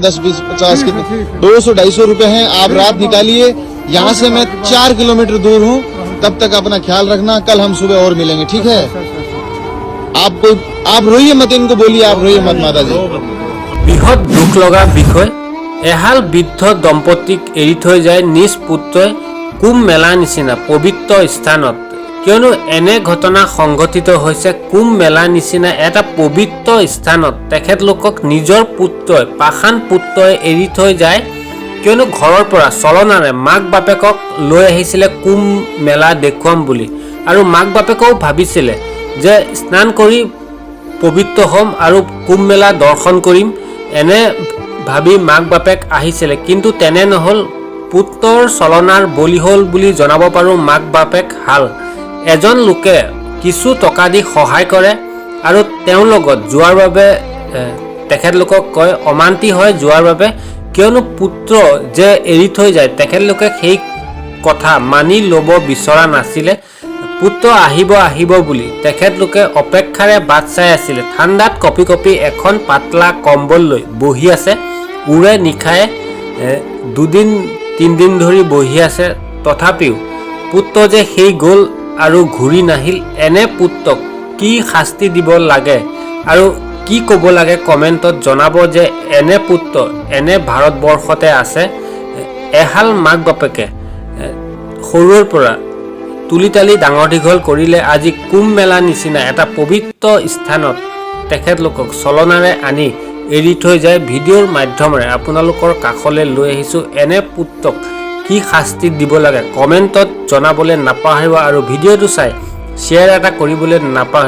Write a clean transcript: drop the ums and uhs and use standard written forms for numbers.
10, 20, 50, कितने, 200, 250 रुपए हैं। आप रात निकालिए। यहाँ से मैं 4 किलोमीटर दूर हूँ। तब तक अपना ख्याल रखना। कल हम सुबह और मिलेंगे, ठीक है? आप कोई, आप रोइए मत। इनको बोलिए, आप रोइए मत माता जी। বৃহৎ দুখ লগা বিষয়। এহাল বৃদ্ধ দম্পতীক এৰি থৈ যায় নিজ পুত্ৰই কুম্ভ মেলা নিচিনা পবিত্ৰ স্থানত। কিয়নো এনে ঘটনা সংঘটিত হৈছে কুম্ভ মেলা নিচিনা এটা পবিত্ৰ স্থানত তেখেতলোকক নিজৰ পুত্ৰই, পাষাণ পুত্ৰই এৰি থৈ যায়। কিয়নো ঘৰৰ পৰা ছলনাৰে মাক বাপেকক লৈ আহিছিলে কুম্ভ মেলা দেখুৱাম বুলি আৰু মাক বাপেকেও ভাবিছিলে যে স্নান কৰি পবিত্ৰ হ'ম আৰু কুম্ভ মেলা দৰ্শন কৰিম। এনে ভাবি মাক বাপেক আহিছিলে, কিন্তু তেনে নহ'ল। পুত্ৰৰ ছলনাৰ বলি হ'ল বুলি জনাব পাৰোঁ মাক বাপেক হাল। এজন লোকে কিছু টকা দি সহায় কৰে আৰু তেওঁৰ লগত যোৱাৰ বাবে তেখেতলোকক কয়। অমান্তি হয় যোৱাৰ বাবে, কিয়নো পুত্ৰ যে এৰি থৈ যায়, তেখেতলোকে সেই কথা মানি ল'ব বিচৰা নাছিলে। পুত্ৰ আহিব আহিব বুলি তেখেতলোকে অপেক্ষাৰে বাট চাই আছিলে। ঠাণ্ডাত কঁপি কঁপি এখন পাতলা কম্বল লৈ বহি আছে। ওৰে নিশাই দুদিন তিনিদিন ধৰি বহি আছে, তথাপিও পুত্ৰ যে সেই গ'ল আৰু ঘূৰি নাহিল। এনে পুত্ৰক কি শাস্তি দিব লাগে আৰু কি ক'ব লাগে, কমেণ্টত জনাব যে এনে পুত্ৰ এনে ভাৰতবৰ্ষতে আছে। এহাল মাক বাপেকে সৰুৰে পৰা তুলি তালি ডাঙৰ দীঘল কৰিলে। আজি কুম্ভ মেলা নিচিনা এটা পবিত্ৰ স্থানত তেখেতলোকক ছলনাৰে আনি এৰি থৈ যায়। ভিডিঅ'ৰ মাধ্যমেৰে আপোনালোকৰ কাষলৈ লৈ আহিছোঁ। এনে পুত্ৰক কি শাস্তি দিব লাগে, কমেণ্টত জনাবলৈ নাপাহৰিব আৰু ভিডিঅ'টো চাই শ্বেয়াৰ এটা কৰিবলৈ নাপাহৰিব।